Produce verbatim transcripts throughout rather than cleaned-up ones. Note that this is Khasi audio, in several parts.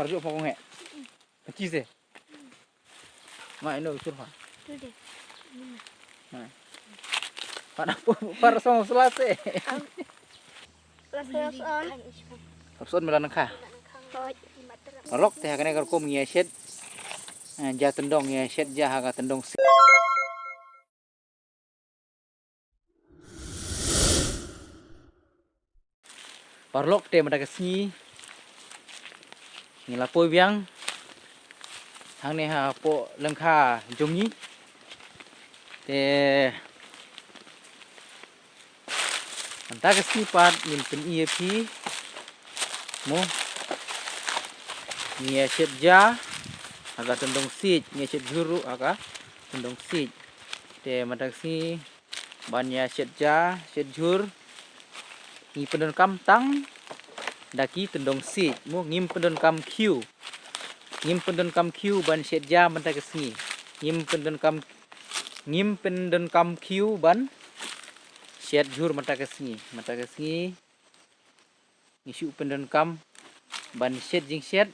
Par ju pokong he. Pachis eh. Ma ino utur pa. Tu deh. Mana? Pada pu par song selase. Lapson. Lapson mela nangkha. Rok te ha kane ka rukom ngi ïa shet. Eh, ja tendong ngi ïa shet ja ha ka tendong si. Paralok te mynta ka sngi ngi la poi biang hangne hapoh lyngkha jong ngi. Te mynta ka sngi pat ngin pyni ïa phi mo ngi ïa shet ja ha ka tendong siej, ngi ïa shet jhur ruh ha ka tendong siej. Te mynta ka sngi ban ïa shet ja shet jhur ngi pyndonkam tang da ki tendong siej mo, ngim pyndonkam khiew. Ngim pyndonkam khiew ban shet ja mynta ka sngi. Ngim pyndonkam, ngim pyndonkam khiew ban shet jhur mynta ka sngi. Mynta ka sngi ngi shu pyndonkam ban shet jingshet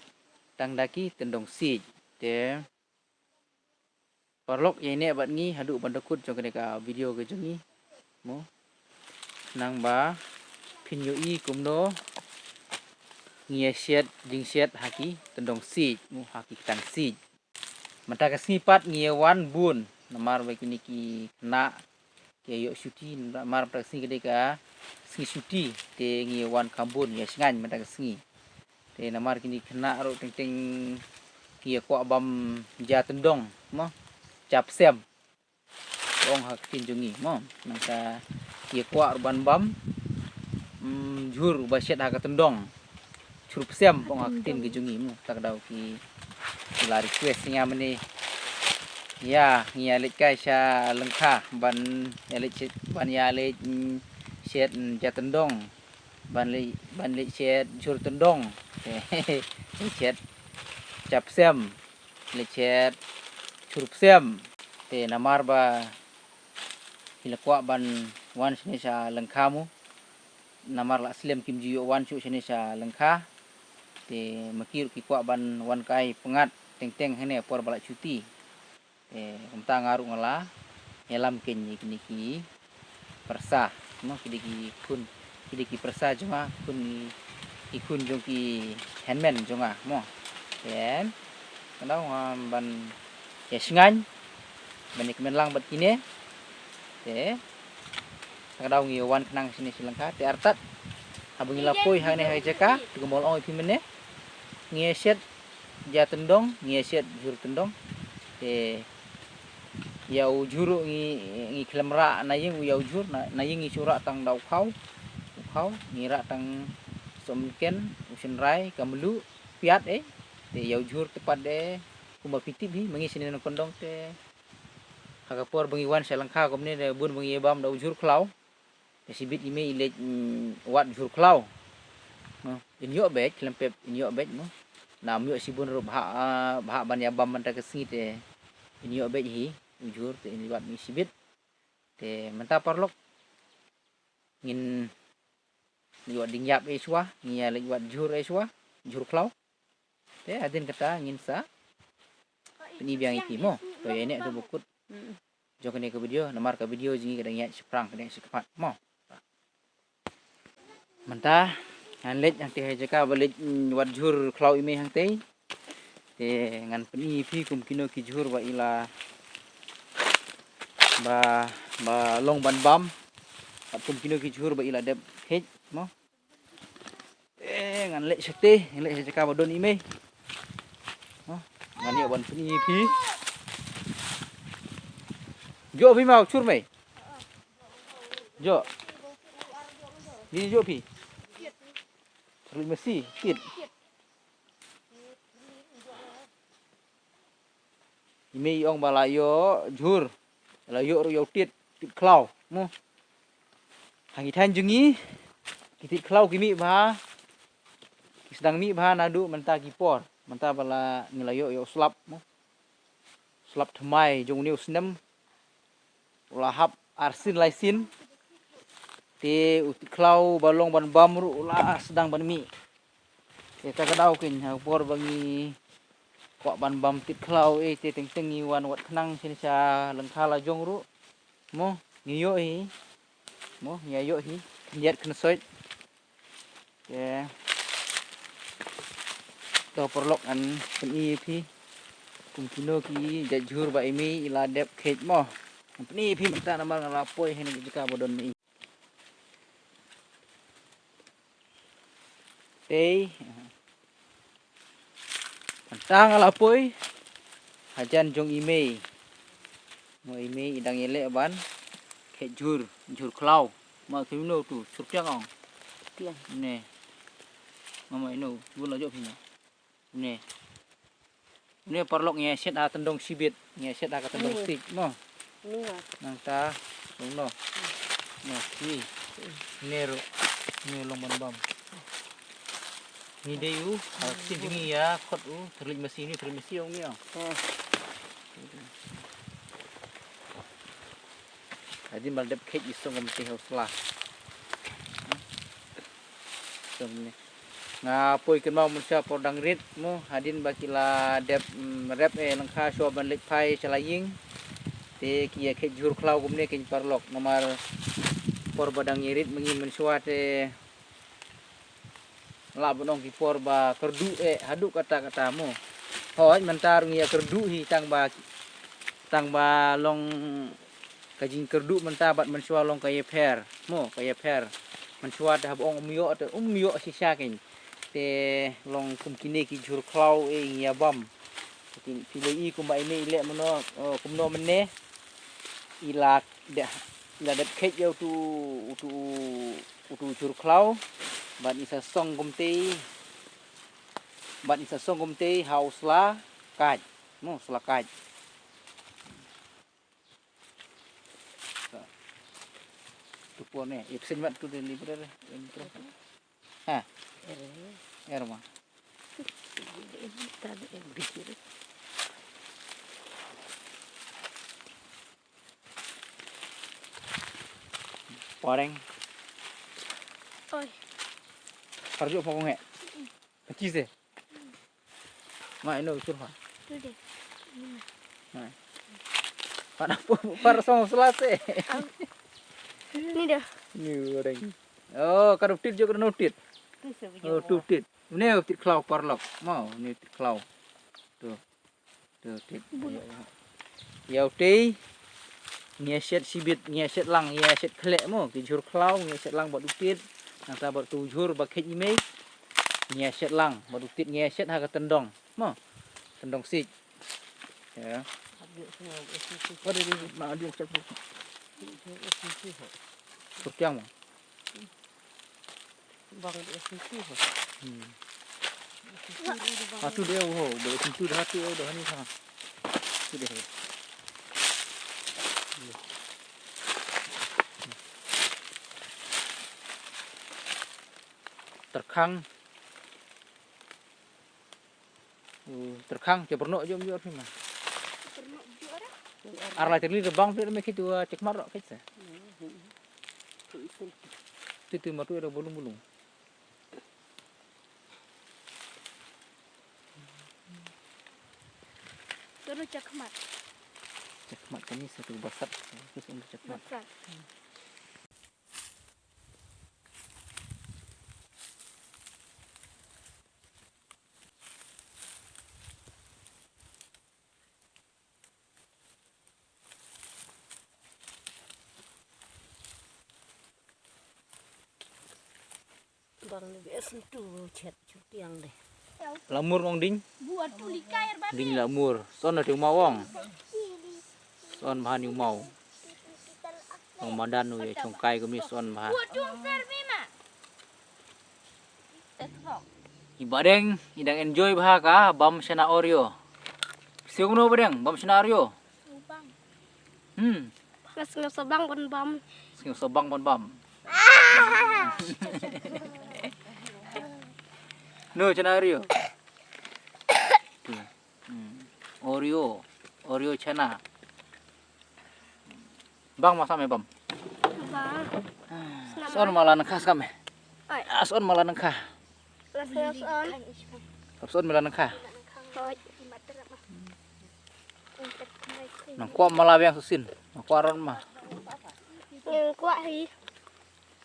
tang da ki tendong siej. Te paralok ïa ïneh bad ngi haduh ban da kut jong kane ka video ka jong ngi mo. Nang ba phin ïohi kumno ngi ïa shet jingshet ha ki tendong siej mo, ha ki ktang siej. Mynta ka sngi pat ngi ïa wan bun namar ba kine ki khynnah ki ïa ïoh shuti, namar mynta ka sngi ka dei ka sngi shuti te ngi ïa wan kham bun ïa shngaiñ mynta ka sngi. Te namar kine ki khynnah ruh teng teng ki ïa kwah bam ja tendong mo, ja psem. Ong ha ka ktien jong ngi mo, nangta ki ïa kwah ruh ban bam, mm, jhur uba shet ha ka tendong. Jhur psem ong ha ka ktien ka jong ngi mo. Ta ka daw ki, ki la request ïa nga mynne. Ïa, ngi ïa leit kai sha lyngkha ban ïa leit shet, ban ïa leit, mm, shet, mm, ja tendong. Ban leit, ban leit shet jhur tendong. Shet ja psem. Leit shet jhur psem. Te namar ba ki la kwah ban wan shane sha lyngkha mo. Namar la slem kim ju ïoh wan shuh shane sha lyngkha. Te ma ki ruh ki kwah ban wan kai pyngngad teng teng hangne por ba la shuti. Te kumta nga ruh nga la ïalam keiñ ïa kine ki pyrsa mo, ki dei ki khun, ki dei ki pyrsa jong nga, khun, ki khun jong ki hynmen jong nga mo. Te ka daw nga ban ïa shngaiñ ban ïa kmen lang bad kine. Te ka daw ngi wan khnang shane sha lyngkha. Te artat haba ngi la poi hangne ha ka jaka te kumba la ong ïa phi mynne ngi ïa shet ja tendong, ngi ïa shet jhur tendong. Te ïa u jhur ruh ngi, ngi khlem rah na ïing u ïa u jhur, na, na ïing ngi shu rah tang da u khaw. U khaw ngi rah tang sohmynken, u shynrai, ka mluh, piat eh. Te ïa u jhur te pat eh kumba phi tip hi, ma ngi shane na kyndong te ha ka por ba ngi wan sha lyngkha kumne te bun ba ngi ïa bam da u jhur khlaw. Te shibit i mei i leit, mm, wad jhur khlaw. No, in ïoh beit, khlem pep in ïoh beit mo. Nam ïoh shibun ruh bha, ah, bha ban ïa bam mynta ka sngi te in ïoh beit hi u jhur te in wad mi shibit. Te mynta paralok ngin leit wad dieng ïap eh shuwa, ngin ïa leit wad jhur eh shuwa, jhur khlaw. Te hadien kata ngin sa pyni biang ïa phi mo. To ïa ïneh haduh ba kut jong kane ka video, namar ka video jong ngi ka dang ïaid shaphrang, ka dang ïaid shakhmat mo. Mynta ngan leit hangtei ha jaka ba leit, mm, wad jhur khlaw i mei hangtei. Te ngan pyni ïa phi kum kino ki jhur ba i la, ba, ba long ban bam. Bad kum kino ki jhur ba i la dep khej mo. Eh, ngan leit shatei, ngan leit sha jaka ba don i mei. Hah? Ngan ïoh ban pyni ïa phi. Joh phi ma u jhur mei. Joh. Ni joh phi. Rui masi, tit. I mei i ong ba la ïoh jhur, la ïoh ruh ïa u tit, tit khlaw mo. Ha ki thaiñ jong ngi ki tit khlaw ki mih bha, ki sdang mih bha naduh mynta ki por, mynta ba la ngi la ïoh ïa u slap mo. Slap thymmai jong une u snem u la hap arsien laisien. Te u tit khlaw ba long ban bam ruh u la sdang ban mih. Te Te ta ka daw kin ha por ba ngi kwah ban bam tit khlaw, eh, te teng teng ngi wan wat khnang shisha lyngkha la jong ruh. Mo, ngi ïoh hi. Mo, ngi ïoh hi. Khyndiat khynsoit. Te to paralok, ngan pyni ïa phi kum kino ki jait jhur ba i mei i la dep kheit mo. Ngan pyni ïa phi mynta namar nga la poi ha kane ka jaka ba don mei. Te mynta nga la poi hajan jong i mei. Mo, i mei i dang ïaleh ban kheit jhur, jhur khlaw. Ma, kumno tu, jhur tiang ong. Tiang. Ne. Mama ino, bun la jop hina. Ne. Ne paralok, ngi ïa shet ha tyndong shibit, ngi ïa shet ha ka tyndong sik mo. Nangta long no. No, ki. Ne ruh. Ne long ban bam. Ni dei u, ha ktien jong ngi ïa khot u thyrlij masi, ni thyrlij masi ong ngi ong. Hadien ba la dep kheit i song kumte ha u sla. Song ne. Nga poi kynmaw mynshuwa por dang rit mo, hadien ba ki la dep, mm, rep, eh, lyngkha shuwa ban leit phai sha la ïing. Te ki ïa kheit jhur khlaw kumne kein paralok namar por ba dang ïa rit ma ngi mynshuwa te lah ban ong ki por ba kyrduh eh haduh katta katta mo. Hooid mynta ruh ngi ïa kyrduh hi tang ba, tang ba long ka jingkyrduh mynta bad mynshuwa long ka ïapher mo, ka ïapher. Mynshuwa te haba ong um ïoh te um ïoh shisha kein. Te long kum kine ki jhur khlaw, eh, ngi ïa bam. Te phi la i kumba i mei i leh mano, eh, kumno mynne. I la dep, i la dep kheit ïa utu, utu, utu jhur khlaw. Bad i sa song kumte, bad i sa song kumte ha u sla kait. Mo, sla kait. Tu por ne, ipsin mat tu deliver. Ha. Er ma. Pareng. Oi. Parjuk pokong he. Kecil sih. Ma ino usur ha. Tu deh. Ma. Pada pu-, par song selase. Ni dah. Ni orang. Oh, ka ruh tit juk ka ruh tit. Oh, tu tit. Ni tit khlaw paralok. Mo, ni tit khlaw. Tu. Tu tit. Ïa uti. Ngi ïa shet shibit, ngi ïa shet lang, ngi ïa shet khleh mo, ki jhur khlaw, ngi ïa shet lang bad u tit. Nangta bad tu jhur ba kheit i mei. Ngi ïa shet lang bad u tit, ngi ïa shet ha ka tyndong. Mo. Tyndong sik. Ya. What did you, ma, did you accept it? Kurtiang mo. Bang di S P T ho. Hmm. Ah, tu dia ho, boleh sentuh dah tu, dah ni ha. Tu dia ho. Terkhang. Terkhang ke pernah jom jor sih mah. Ar lai terli rebang tu me kitu cek marok kece. Tu tu matu ada bulung-bulung. Terus cakmat. Cakmat kami satu basat. Terus untuk cakmat. Basat. Bang ni bes tu chet chutiang deh. Lamur ngong ding. Ding lamur. Son na ting mawong. Son bahan yung maw. Ong madan nu ya chongkai kami son bahan. I Badeng i dang enjoy bha ka bam shana Oreo. Siung no Badeng bam shana Oreo. Hmm. Nga sngew sabang ban bam. Sngew sabang ban bam. No shana Oreo. Hmm. Oreo, Oreo chana. Bang masa me bam. Bang. Son mala nangka skam me. Oi. Ah, son mala nangka. Sop son me la nang kha. Nang kwah ma la biang shisien. Nang kwah rot ma. Nang kwah hi.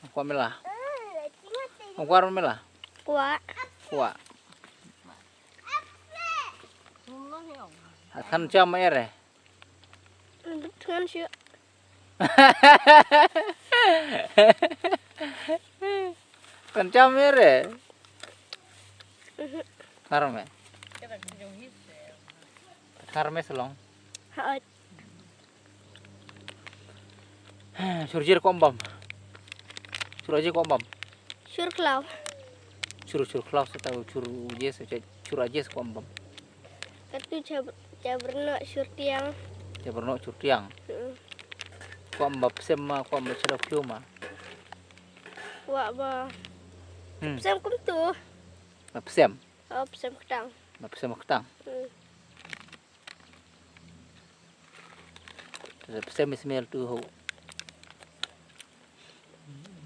Nang kwah me la. Nang kwah rot me la. Kwah. Kwah. Than jam ere. Than shu. Kan jam ere. Kharme. Kharme selong. Hooid. Shur jer kwah bam. Shur jer kwah bam. Shur khlaw. Shur, shur khlaw sa ta shur jer sa, shur jer kwah bam. Katu jab-, jabrno shur tiang. Jabrno shur tiang. Hmm. Kwah bam sem ma, kwah bam shadok piu ma. Kwah ba. Hmm. Sem kum tu. Ba sem. Oh, sem ktang. Ba sem ktang. Hmm. Sem smel tu ho.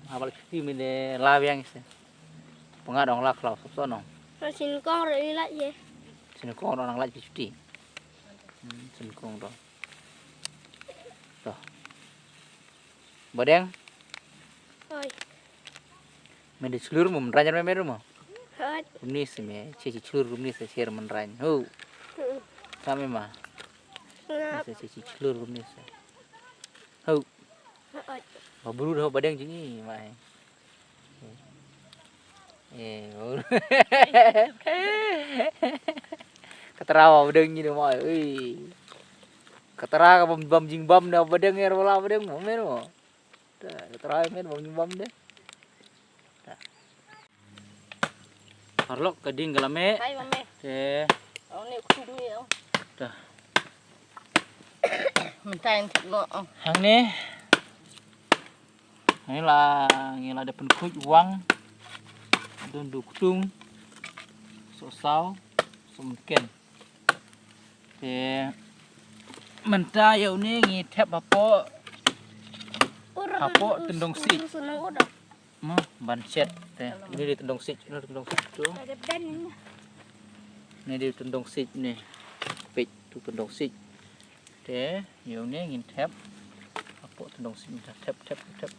Habal cuti mine la biang se. Pengat dong la khlaw sop sonong. Sin kong ro ilat ye. Sin kong ro nang lat cuti. Hmm, sin kong ro. To. Badeng. Oi. Men de chlur mo, men ranjar me meru mo. Hooid. Kumne se me, che che chlur kumne se che men rang. Ho. Hmm. Sa me ma. Ngap. Se che che chlur kumne se. Ho. Hooid. Ba bru ho badeng jing i ma. Eh, ba bru. Ka tara ba badeng ni ma. Ui. Ka tara ka bam, bam jing bam na badeng er wala badeng mo meru mo. Ta, ka trai men bam bam de. Ta. Paralok ka ding ka la meh. Kai bam meh. Te. Ong ne khudu ye ong. Ta. Mentai ong. Hangne. Hangne la, ngi la dep pynkhuid wang. Don du ktung. Sohsaw. Sohmynken. Te mynta ïa une ngi thep hapoh, hapoh tyndong siej. Mo ban shet te. Une dei tyndong siej, une dei tyndong siej tu. Une dei tyndong siej ne. Peit tu tyndong siej. Te ïa une ngin thep hapoh tyndong siej, mynta thep, thep, thep.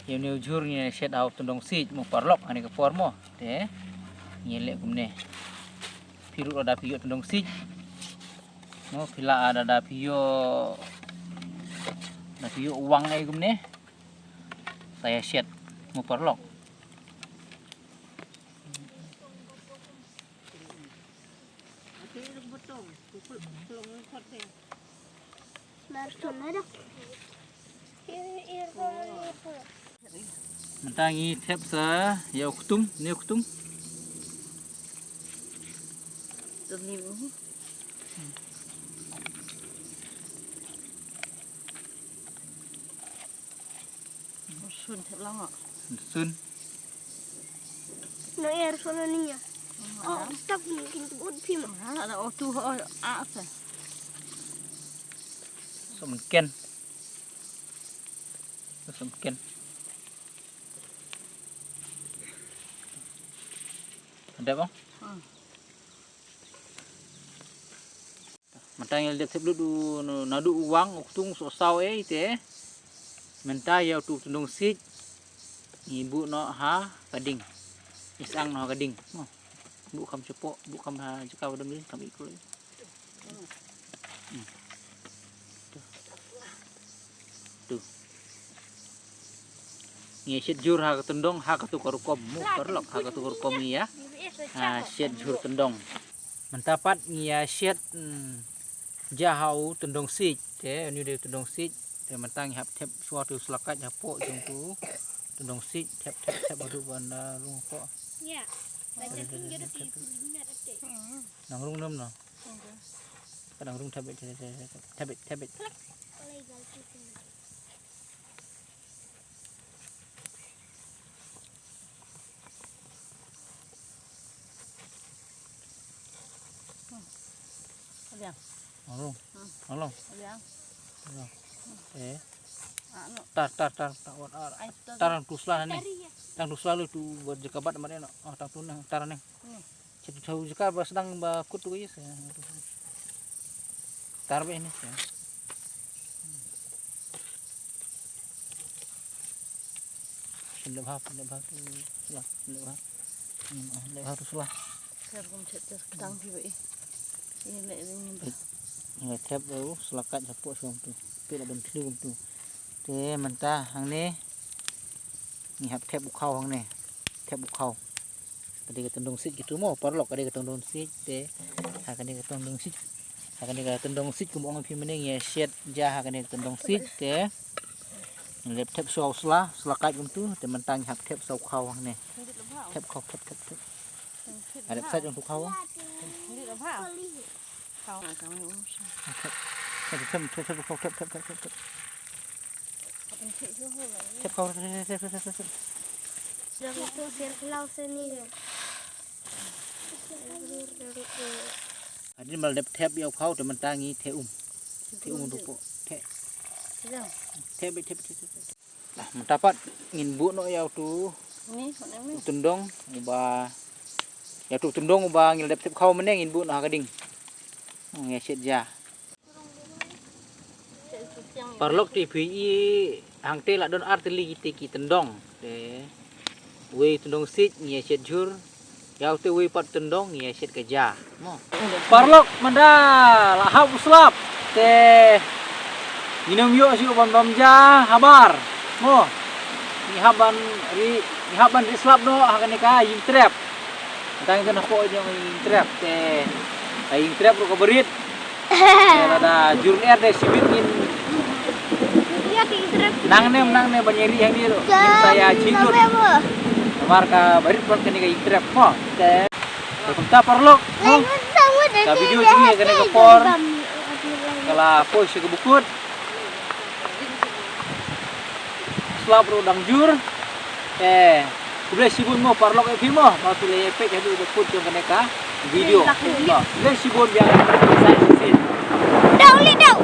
Ïa une u jhur ngi shet ha u tyndong siej mo paralok, ha kane ka por mo. Te ngi leh kumne. Phi ruh lada phi ïoh tyndong siej mo, phi lah lada phi ïoh, lada phi ïoh wang ei kumne. Sa ïa shet mo paralok. Mynta ngi thep sa ïa u ktung, ne u ktung. Sun thep lang ah. Sun. No er sono niya. Oh, stop ni kin tu ut phim. Ala ala otu ho a sa. Sohmynken. Sohmynken. Ada bang? Hmm. Mynta ngi la dep thep lut u, naduh u wang, u ktung, sohsaw ei te. Mynta ïa utu u tyndong siej ngi buh noh ha ka ding. Ngi sdang noh ha ka ding. Mo. Buh kham shapoh, buh kham ha jaka ba dang ding, kham ïeit khublei. Hmm. Tu. Ngi shet jhur ha ka tyndong, ha katu ka rukom, mo paralok, ha katu ka rukom ngi ïa. Ha, shet jhur tyndong. Mynta pat ngi ïa shet, mm, ja ha u tyndong siej, te, une u dei u tyndong siej, te mynta ngi hap thep shuwa tu slakaid hapoh jong tu tyndong siej, thep, thep, thep haduh ban, ah, rung hapoh. Ïa. Nang rung nam no. Ka dang rung thep beit, thep beit, thep beit. Abiang. Nang rung. Hmm. Nang rung. Abiang. Abiang. Eh. Tar, tar, tar, tar, wat, ar. Tar, tang tu sla ne. Tang tu sla lu tu buat jaka bat mat ne. Oh, tang tu ne, tar ne. Chet tu jaka ba sdang ba kut tu, yes. Tar ba ne. Pynlep ha, pynlep ha tu sla, pynlep ha. Hmm, ah, pynlep ha tu sla. Ser kum chet ter kedang phi ba i. Ini le ini ba. Ngi thep u sla kat hapoh shong tu. Phi la ban thlu tu. Te mynta hangne ngi hap thep u khaw hangne. Thep u khaw. Ka dei ka tyndong siej kitu mo, paralok, ka dei ka tyndong siej te. Ha kane ka tyndong siej. Ha kane ka tyndong siej kum ong phi mynne ngi ïa shet ja ha kane ka tyndong siej te. Ngi lep thep saw sla, sla kat kumtu te mynta ngi hap thep saw khaw hangne. Thep khaw, thep, thep, thep. Ada sait jong tu khaw. Thep, thep, thep, thep, khaw, thep, thep, thep, thep. Thep khaw, thep, thep, thep, thep, thep. Jong tu sir khlaw sini je. Hadien ba la dep thep ïa u khaw te mynta ngi thep um. Thep um tu po. Thep. Thep, thep, thep, thep. Nah, mynta pat ngin buh noh ïa utu u tyndong uba, ïa utu u tyndong uba ngi la dep thep khaw mynne ngin buh noh ha ka ding. Ngi shet ja. Paralok, te phi i hangte la don ar tylli kite ki tyndong. Te wei tyndong siej ngi ïa shet jhur. Ïa utu wei pat tyndong ngi ïa shet ka ja. Mo. Paralok, mynta la hap u slap te ngin ym ïoh shuh ban bam ja habar. Mo. Ngi hap ban ri, ngi hap ban ri slap noh ha kane ka ïing trep. Mynta ngin don hapoh jong ka ïing trep te ka ïing trep ruh kaba rit. Te lada jur er de shibit ngin Nangne, nangne ban ïa ri hangne ruh. Ngin sa ïa chih lut. Namar kaba rit bad kane ka ïing trep mo. Te kumta paralok mo. Ka video jong ngi kane ka por ka la poi sha kaba kut. Slap ruh dang jur. Eh, khublei shibun mo paralok ïa phi mo. Ba phi la ïa peit haduh ba kut jong kane ka video. Khublei shibun biang. Dau li dau.